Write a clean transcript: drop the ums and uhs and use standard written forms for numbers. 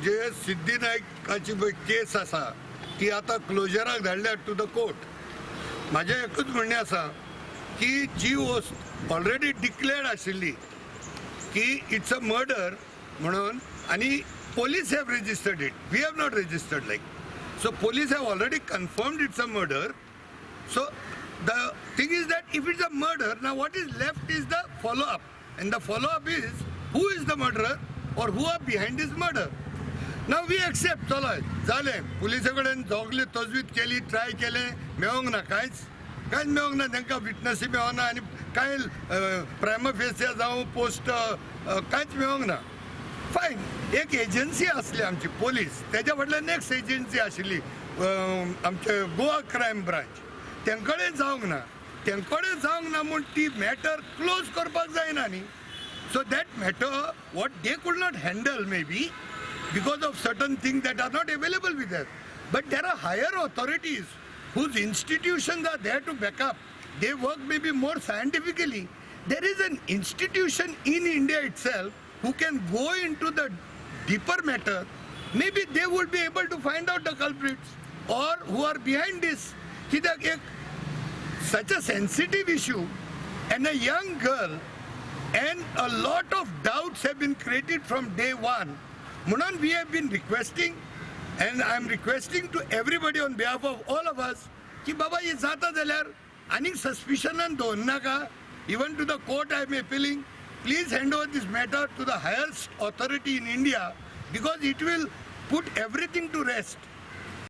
जे सिद्धी नायकाची पळय केस आसा ती आतां क्लोजराक धाडल्या टू the court. म्हाजें एकूच म्हणणें आसा की जी वस्त ऑलरेडी डिक्लेअर्ड आशिल्ली की it's a murder म्हणून आनी police have registered it, we have not registered, like, so police have already confirmed it's a murder. So the thing is that if it's a murder, now what is left is the follow up, and the follow up is who is the murderer or who are behind this murder. Now we accept, चलो जालें, पुलिसे कडेन सगळी तजवीज केली, try केलें, मेळोंक ना, कांयच कांयच मेळोंक ना तांकां, विटनसी मेळना आनी कांय प्रायमा फेसिया जावं पोस्ट कांयच मेळोंक ना. फायन, एक एजन्सी आसली आमची पोलीस, तेज्या फाटल्यान नेक्स्ट एजन्सी आशिल्ली आमचे गोवा क्रायम ब्रांच. तेंकडेन जावंक ना, तेंकडेन जावंक ना म्हूण ती मॅटर क्लोज करपाक जायना न्ही. So that matter what they could not handle, maybe because of certain things that are not available with us. But there are higher authorities whose institutions are there to back up. They work maybe more scientifically. There is an institution in India itself who can go into the deeper matter. Maybe they would be able to find out the culprits or who are behind this. कित्याक एक such a sensitive issue and a young girl and a lot of doubts have been created from day one. म्हणून we have been requesting and I am requesting to everybody on behalf of all of us की बाबा, ही जाता जाल्यार आनीक सस्पिशनान दवरनाका. Even to the court I am appealing, please hand over this matter to the highest authority in India, because it will put everything to rest.